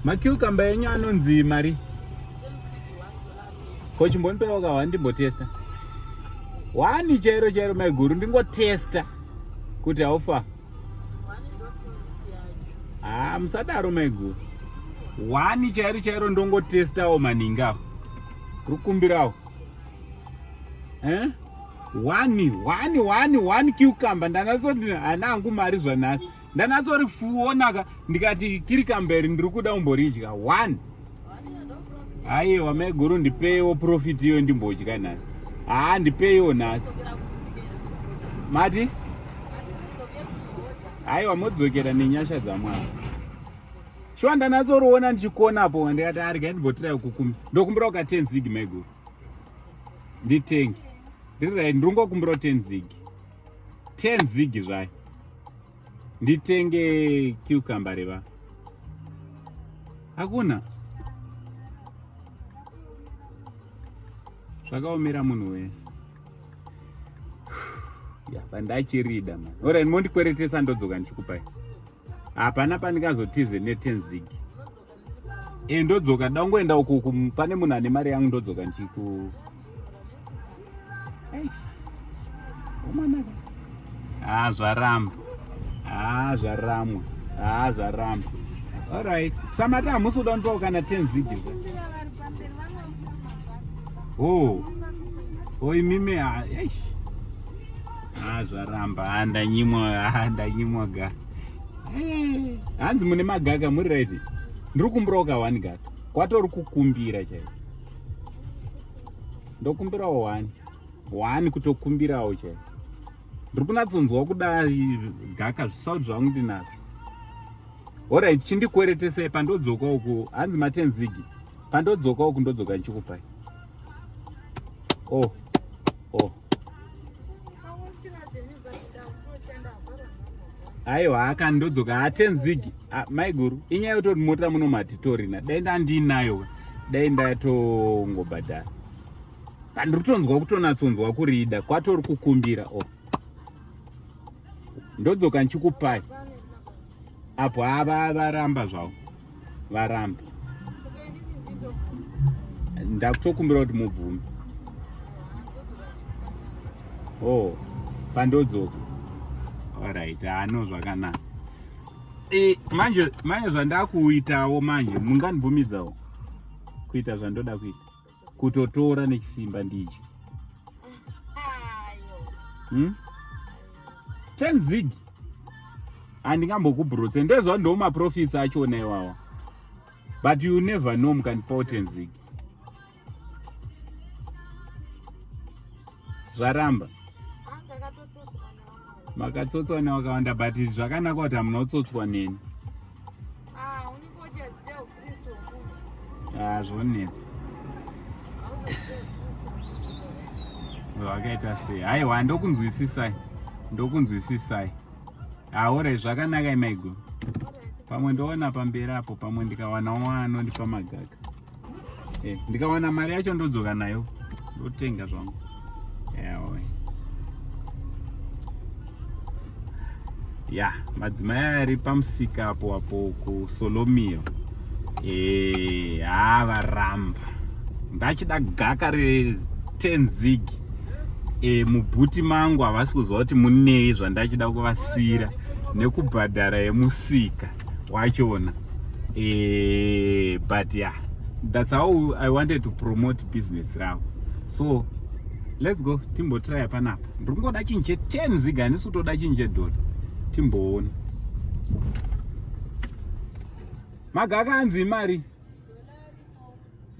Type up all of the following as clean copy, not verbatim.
Macucumber enyu anonzi mari? Ko chimbondipewo ka one ndimbotesta. One chairo chairo maiguru ndingotesta kuti haufa. Ah, musadaro maiguru. One chairo chairo ndongotestawo maningi awo. Rukumbirawo. Eh? One, one, one, one cucumber ndanatsoti hana hangu mari zvanhasi. Ndanatsorifionaka ndikati kirikamberi ndiri kuda kumboridya one. Aiwa maiguru ndipeiwo profit iyo ndimbodya nhasi. Haa ndipeiwo nhasi. Mati? Aiwa modzokera nenyasha dzaMwari. Shuwa ndanatsoriona ndichikona apo ndikati arega ndimbotirai kukumi. Ndokumbira uka 10 zig maiguru. Nditenge. Ndiri right ndiri kungokumbira 10 zig. 10 zig zvayo. Nditenge cucumber reva. Hakuna. Zvakaomera munhu wese. Ya, pandachirida man. Alright, mondikweretesa ndodzoka ndichikupai. Hapana pandingazotize ne 10 zig. Eh, ndodzoka ndangoenda uku pane munhu ane mari yangu ndodzoka ndichiku Ah, zvaramba. Ah, zvaramwa. Ah, zvaramba. Alright. Samata hamusi kuda kundipawo kana 10 zig. Oh. Oh, imimi ah, eish. Ah, zvaramba. Ah, ndanyimwa. Ah, ndanyimwa ga. Eh, hanzi mune magaka muri right. Ndiri kumbirawo ka one gaka. Kwatori kukumbira chaiko. Ndokumbirawo one. One kutokumbirawo chaiko. Ndiri kunatsonzwa kuda gaka zvisauti zvangu ndinazvo. Alright, chindikweretesei pandodzoka uku. Hanzi matenzigi. Pandodzoka uku ndodzoka ndichikupai. Oh. Oh. Aiwa aka ndodzoka hatenzigi. Ah, maiguru, inyaya yekuti mota muno matitorina. Dai ndandinayo. Dai ndatongobhadhara. Pandiri kutonzwa kutonatsonzwa kurida kwatori kukumbira. Oh. Ndodzoka ndichikupai. Apo ava varamba zvavo. Varamba. Ndakutokumbira kuti mubvume. Oh, pandodzoka. Alright, ano zvakanaka. Eh, manje manje zvandakuitawo manje mungandibvumidzawo kuita zvandoda kuita. Kutotora nechisimba ndidye. 10 zig. Handingambokubrotse. Ndoziva ndo maprofits achona iwawa. But you never know mukandipawo 10 zig. Zvaramba. Makatsotswa nevakawanda but zvakanaka kuti hamuna kutsotswa neni. Ah, zvonetsa. Zvakaita sei? Haiwa, ndokunzwisisai. Ndokunzwisisai. Aore zvakanaka imaiguru. Pamwe ndoona pamberi apo, pamwe ndikawana anondipa magaka. Eh, ndikawana mari yacho ndodzoka nayo. Ndotenga zvangu. Yawe. Ya, madzimai ari pamusika apo apo kuSolomio. Eh, ha varamba. Ndachida gaka re 10 zig. E, mubhuti mangu havasi kuziva kuti munei zvandachida kuvasiira nekubhadhara yemusika wachona. E, but yeah, that's how I wanted to promote business ravo. So let's go timbotraya panapa. Ndiri kungoda chinhu che 10 zig, handisi kutoda chinhu chedhola. Timboona. Magaka anzi imari?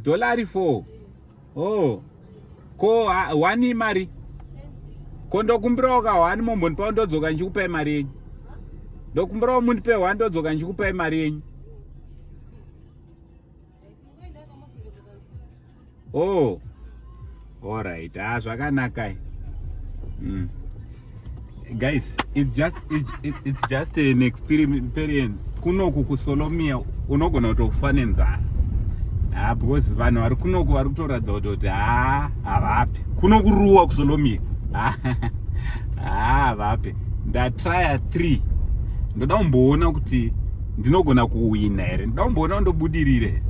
Dolari 4. Oh. Ko one imari? Ko ndokumbirawo ka one mombondipawo ndodzoka ndichikupai mari yenyu. Ndokumbirawo mundipe one ndodzoka ndichikupai mari yenyu. Oh. All right. Ah, zvakanaka. Guys, it's just an experience. Kunoku kuSolomia unogona kutofa nenzara. Ah, because vanhu vari kunoku vari kutoratidza kuti ha havapi. Kunokuruwa kuSolomia. Ah, havapi. Ndatrya 3. Ndoda kumboona kuti Ndinogona kuwina here? Ndoda kumboona ndobudirira here?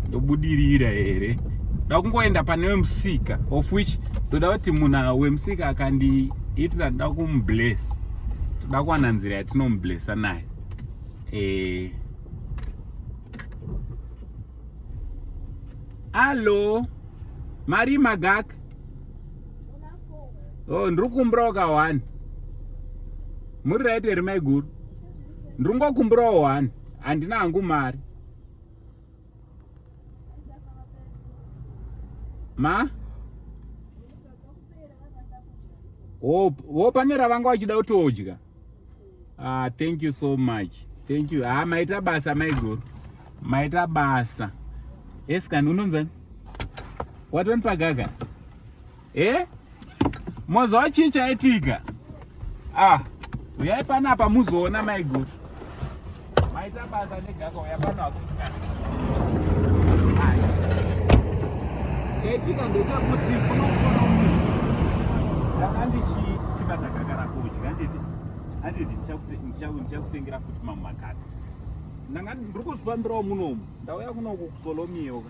Ndobudirira here? Ndoda kungoenda pane wemusika, of which ndoda kuti munhu wemusika akandiitira, ndoda kumubless. Toda kuwana nzira yatinomublessa nayo. Allo, mari magaka. Oh, ndiri kukumbirawo ka one. Muri right here maiguru? Ndiri kungokumbirawo one. Handina hangu mari. Ma? Oh, oh pane ravanga vachida kutodya. Ah, thank you so much. Thank you. Ah, maita basa maiguru. Maita basa. Eskan unonzani? Watonipa gaga? Eh? Mozowa chii chaitika? Ah, uyai panapa muzoona maiguru. Maita basa negaka uya pano hako musikana. Chaitika ndechekuti kuno kusona ndanga ndichibata gaka rako udya handiti handiti ndichakutengera futi mamwe magaka. Ndanga ndiri kuzvifambirawo munomu ndauya kunoku kuSolomio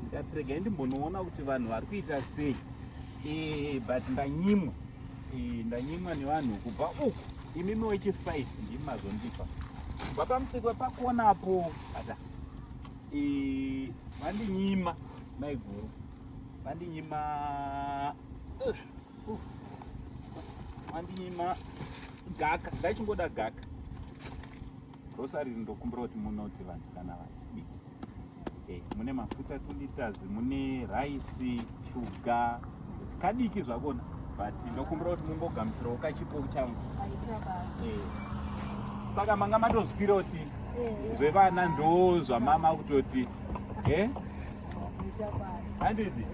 ndikati regai ndimbonoona kuti vanhu vari kuita sei eh, but ndanyimwa eh, ndanyimwa nevanhu kubva uku imimi wechi5 ndimi mazondipa kubva pamusiko wepakona apo ata eh, vandinyima maiguru vandinyima vandinyima gaka ndachingoda gaka Grocery ndokumbira kuti munoti vansikana vachibika. Eh, mune mafuta 2 liters, mune rice, sugar, kadiki zvakona but ndokumbira kuti mungogamuchirawo kachipo changu. Eh. Saka manga matozvipira kuti eh. zvevana ndo zvamama kutoti eh? Handiti?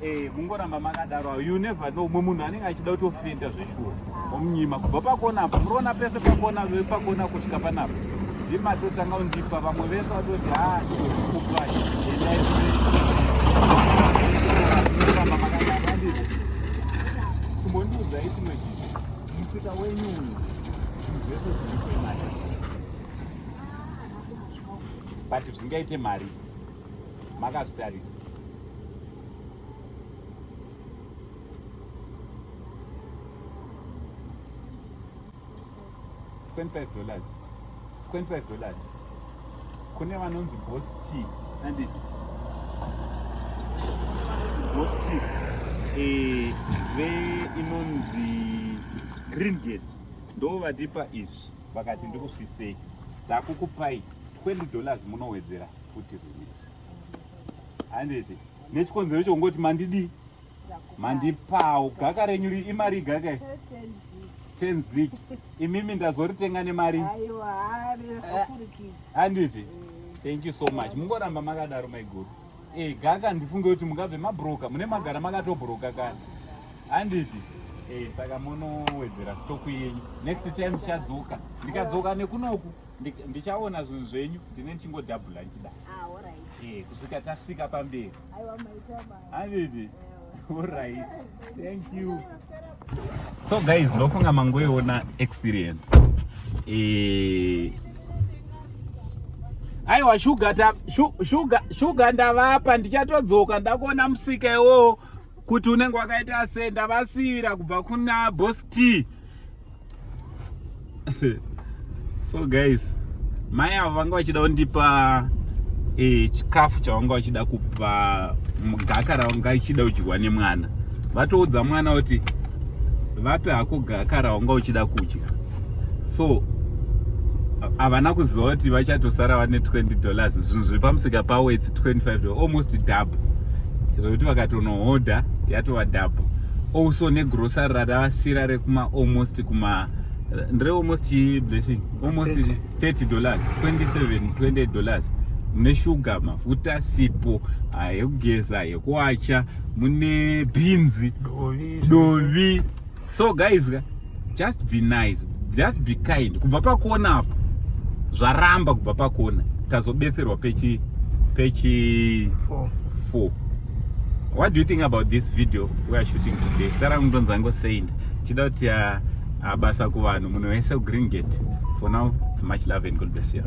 Eh, mungoramba makadaro. You never know. Mumwe munhu anenge achida kutofenda zveshuwa. Omunyima kubva pakona apo. Muriona pese pakona pakona kusvika panapa. Ndimatotanga kundipa vamwe vese vatoti ha kupa. Endai. Mungoramba makadaro. Handiti? Kumbondiudzai chimwe chinhu. Musika wenyu uyu. Zvese zviri kwemari. But zvingaite mari. Makazvitarisa. $25 $25 kune vanonzi boss t anditi boss t eh, ve inonzi green gate ndo vatipa izvi vakati ndikusvitsei ndakukupai $20 munowedzera futi zvinhu izvi handiti nechikonzero chekungoti mandidii mandipawo gaka renyu ri imari gaka ten zig imimi ndazoritenga nemari handiti thank you so much mungoramba makadaro maiguru e gaka ndifunge kuti mungabve mabroka mune magara makatobroka kani handiti e saka munowedzera stock yenyu next time ndichadzoka ndikadzoka nekunoku ndichaona zvinhu zvenyu ndine ndichingodhabhula ndichida ah, eh, kusvika tasvika pamberi handiti alright thank you so guys ndofunga mangoiona experience eh, aiwa shuga ta shuga shuga ndavapa ndichatodzoka ndakuona musika iwowo kuti unenge wakaita sei ndavasiira kubva kuna boss t so guys mai avo vanga vachida kundipa eh, chikafu chavanga vachida kupa gaka ravanga ichida kudyiwa nemwana vatoudza mwana kuti vape hako gaka ravanga uchida kudya so havana kuziva kuti vachatosara vane 20 dollars zvinhu zviri pamusika pavo its 25 dollars almost double zvekuti vakatonohodha yatova double also negrocery ratavasira rekuma almost kuma ndire almost chii blessing almost 30 dollars 27 28 dollars mune shuga mafuta sipo ah, yekugeza yekuwacha mune bhinzi dovi so guys just be nice just be kind kubva pakuona apo zvaramba kubva pakuona tazobetserwa pechi pechi 4 what do you think about this video we are shooting today zita rangu ndonzi ango saint chida kuti uh, Basa kuvanhu, munhu wese kuGreen Gate. For now, it's much love and God bless you.